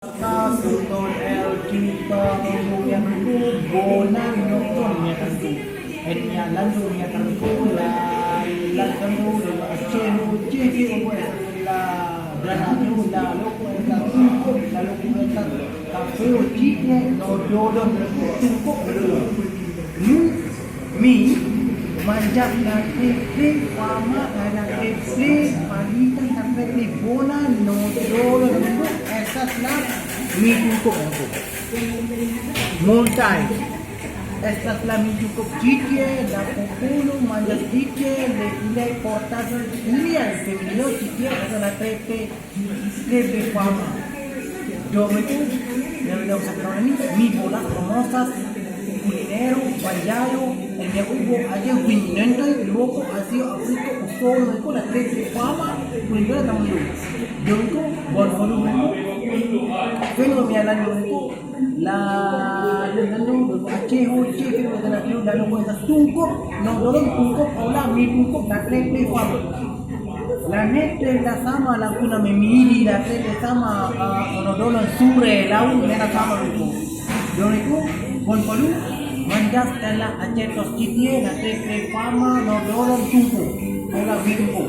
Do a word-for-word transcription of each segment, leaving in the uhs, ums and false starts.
Ka sutôn L G pa ngomong nyang teungku, bona nyoe kon nyang teungku. Hanya lalu nyang teungku, la, la teungku, la Aceh, Aceh, Aceh, Aceh, la, dan aku, la, lu, la, tungkok, la, lu, la, tak, tak, lu, cik, eh, no, do, do, tungkok, lu. Mi, mi, manjak na klik-klik, pamak na klik-klik, palitan na klik-klik, bona, no, do, do, do, esas lah, mi tungkok, tungkok. Multai. Esas lah mi tungkok, cicil, dah puluh, manjak cicil, le, le, portasel, ini yang, cicil, ada na klik-klik. Lebih paham. Dom itu, dalam, dalam satu tahun ini, mi bolas, samosas, kulinero, panjayo, enya ubo, aja, kuning nenteng, loko, asio, afriko, usono, itu dah lebih paham, kulinero, nama itu. Dom itu, bol-bolu, fenomena itu, la, lalu, Aceh, Aceh, fenomena itu, lalu, tungkok, no, dorong, tungkok, olah, mi tungkok, dah lebih paham. Lanet teuh la sama laku na memili, lanet teuh sama, ah, ono dolon sure, laut, mena sama itu. Dong itu, kon polu, manjas tala Aceh tos citie, lanet teuh pama, no dolon tumpu. Ola bimpu.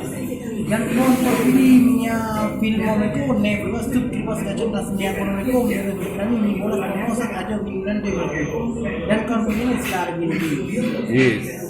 Dan kon polu nya film itu, ne bos tu, bos kacau tas nya, kon itu, kami ni bola promosi ada di bulan dua. Dan kon polu sekarang ini. Yes.